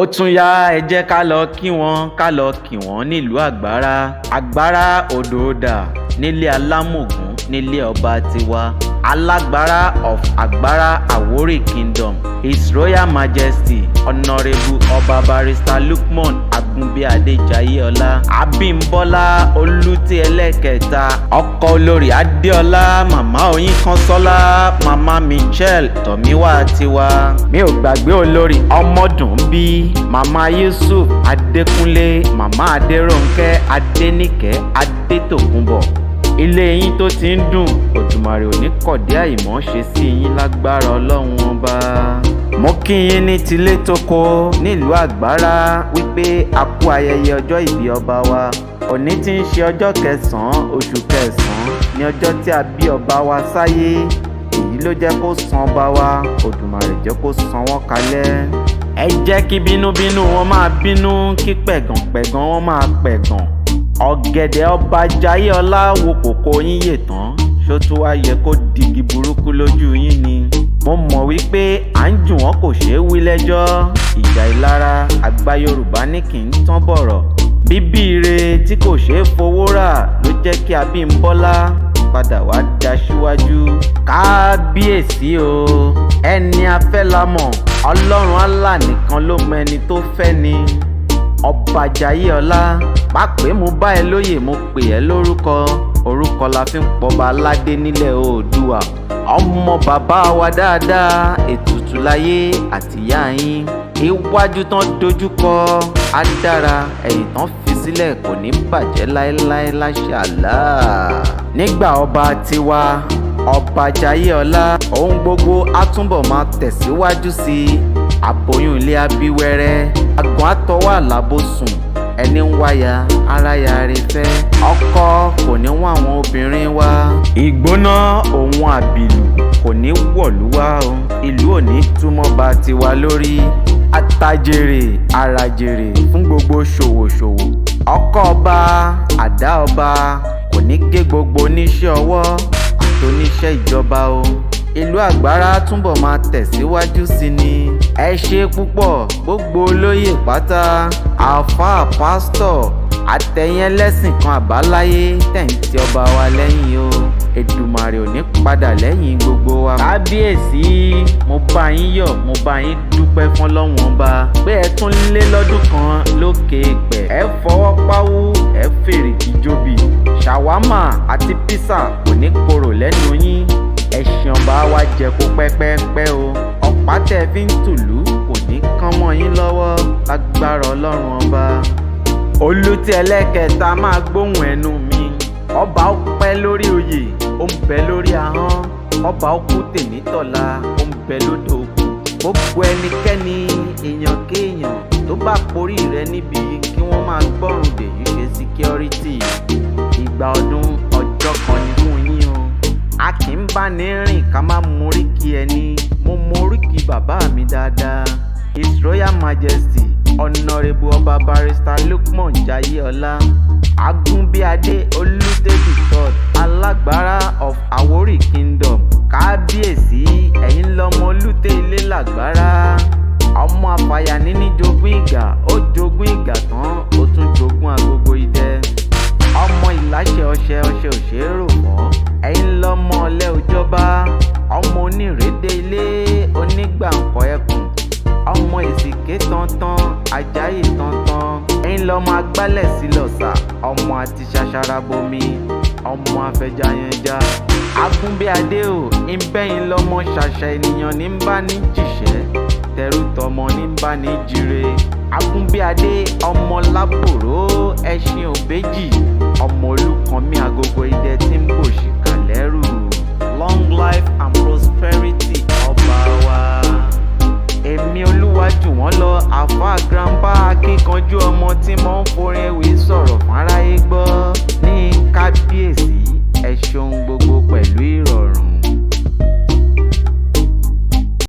Ó tún yá, ẹ jẹ́ ká lọ kí wọ́n, ká lọ kí wọ́n nílùú Àgbárá, Àgbárá Odòodà, nílé Alámọ̀gùn, nílé ọba tiwa, Alágbára of Àgbárá Àwórì Kingdom, His Royal Majesty Honourable Ọba Barrister Lukman Agunbíadé Jayéọlá Abímbọ́lá Olùtí ẹlẹ́kẹta, ọkọ olórí Adéọlá, màmá Oyinkanṣọ́lá, màmá Michelle Tọ́míwá tiwa. Mi ò gbàgbé olórí Ọmọdúnbí, màmá Yusuf Adékúnlé, màmá Adéròǹkẹ́, Adéníkẹ́ Adétòkunbọ̀. Ilé yín tó ti ń dùn, Òdùmarè ò ní kọ̀dí àìmọ́ ṣe sí yín lágbára Ọlọ́run Ọba. Mo kí yín ní tilé tóko nílùú Àgbárá wípé a kú ayẹyẹ ọjọ́ ìbí ọba wa. Òní tí ń ṣe ọjọ́ kẹsàn-án oṣù kẹsàn-án ní ọjọ́ tí a bí ọba wa sáyé. Èyí ló jẹ́ kó san ọba wa, Òdùmarè jẹ́ kó san wọ́n kalẹ̀. Ẹ jẹ́ kí bínúbínú wọn máa bínú, kí pẹ̀gànpẹ̀gàn wọn máa pẹ̀gàn. Ọ̀gẹ̀dẹ̀ ọba Jayéọlá wo kòkó yín yè tán, ṣó tún wá yẹ kó digi burúkú lójú yín ni? Mo mọ̀ wípé à ń jù wọ́n kò ṣeé wí lẹ́jọ́. Ìjà ìlara àgbà Yorùbá ní kì í tán bọ̀rọ̀. Bíbí ire tí kò ṣeé fowó rà ló jẹ́ kí Abímbọ́lá padà wá daṣíwájú. Kábíyèsí o, ẹni afẹ́ la mọ̀, Ọlọ́run Allah nìkan ló mọ ẹni tó fẹ́ ni. Ọba Jayéọlá, má pé mo bá ẹ lóyè, mo pè ẹ́ lórúkọ. Orúkọ la fi ń pọba aládé nílẹ̀ Oòduà. Ọmọ bàbá wa dáadáa, ètùtù láyé àtìyá yín. Iwájú tán dojúkọ á dára, ẹ̀yìn tán fi sílẹ̀ kò ní bàjẹ́ láéláé láṣẹ Allah. Nígbà ọba tiwa, ọba Jayéọlá, ohun gbogbo á túnbọ̀ máa tẹ̀síwájú sí i. Àbóyún ilé abíwẹ́rẹ́, àgùn àtọwọ́ àlàbò sùn, ẹni ń wáyà aráyà rẹ̀ fẹ́. Ọkọ kò ní wọ́n àwọn obìnrin wa. Ìgbóná òun àbìlù kò ní wọ̀lú wá o. Ìlú ò ní túmọ̀ bá tiwa lórí. Àtàjèrè àràjèrè fún gbogbo ṣòwòṣòwò. Ọkọ ọba, àdá ọba kò ní gé gbogbo oníṣẹ́ ọwọ́ àtoníṣẹ́ ìjọba o. Ìlú Àgbárá túnbọ̀ máa tẹ̀síwájú sí ni. Ẹ ṣe púpọ̀ gbogbo olóyè pátá, àáfàá, pásítọ̀, àtẹ̀yìn ẹlẹ́sìn kan àbáláyé tẹ̀ ń ti ọba wa lẹ́yìn o. Èdùmàrè ò ní padà lẹ́yìn gbogbo wa. Kábíyèsí, mo bá yín yọ̀, mo bá yín dúpẹ́ fún Ọlọ́run Ọba pé ẹ tún lé lọ́dún kan lókè èèpẹ̀. Ẹ fọwọ́ páwú, ẹ fèrè kíjóbì. Ṣàwámà àti písà kò ní korò lẹ́nu yín. Ẹṣin ọba wa jẹ kó pẹ́pẹ́pẹ́ o. Ọ̀pá tẹ́ fi ń tùlú kò ní kán mọ́ yín lọ́wọ́ lágbára Ọlọ́run Ọba. Olùtí ẹlẹ́kẹta máa gbóhùn ẹnu mi. Ọba ó pẹ́ lórí oyè, ó ń bẹ lórí ahọ́n. Ọba ó kú tèmítọ̀la, ó ń bẹ lódò òkú. Gbogbo ẹnikẹ́ni, èèyàn kéèyàn tó bá porí rẹ níbi kí wọ́n máa gbọ́rùn dèyí ṣe security. Ìgbà ọdún ọjọ́ kan ní fún yín o. A kì í bá ní rìn ká má moríkì ẹni. Mo moríkì bàbá mi dáadáa. His Royal Majesty Honourable Ọba Barrister Lukman Jayéọlá Agunbíadé Olùtẹ́bí third, Alágbára of Àwórì Kingdom. Kábíyèsí, ẹ̀yin lọ́mọ Olùtẹ́ ilé làgbára. Ọmọ àfàyàní ní jogún ìgà, ó jogún ìgà tán, ó tún jogún agogo idẹ. Ọmọ ìláṣẹ ọṣẹ ọṣẹ òṣèrò fọ́. Ẹ̀yin lọ́mọ ọlẹ́ òjọba, ọmọ onírèdè ilé onígbàǹkọ ẹkùn, ọmọ èsìké tantan ajáyè tantan. Ẹ̀yin lọ́mọ agbálẹ̀ sílọ̀sà, ọmọ àti ṣaṣara bomi, ọmọ afẹjayànja. Agúnbíadé o, ìbẹ́yìn lọ́mọ ṣàṣà ènìyàn ní bá ní jìṣẹ́, tẹrú tọmọ ní bá ní jire. Agúnbíadé ọmọ lábòrò ẹṣin òbejì, ọmọ olùkànmí agogo idẹ tí ń bòṣìkà lẹ́rù. Long life and prosperity, ọba wa. Èmi olúwàjù wọ́n lọ, àfáà grandpa akíkanjú ọmọ tí mo ń forin ewì sọ̀rọ̀ fún aráyé gbọ́ ní kábíyèsí. Ẹ ṣeun gbogbo pẹ̀lú ìrọ̀.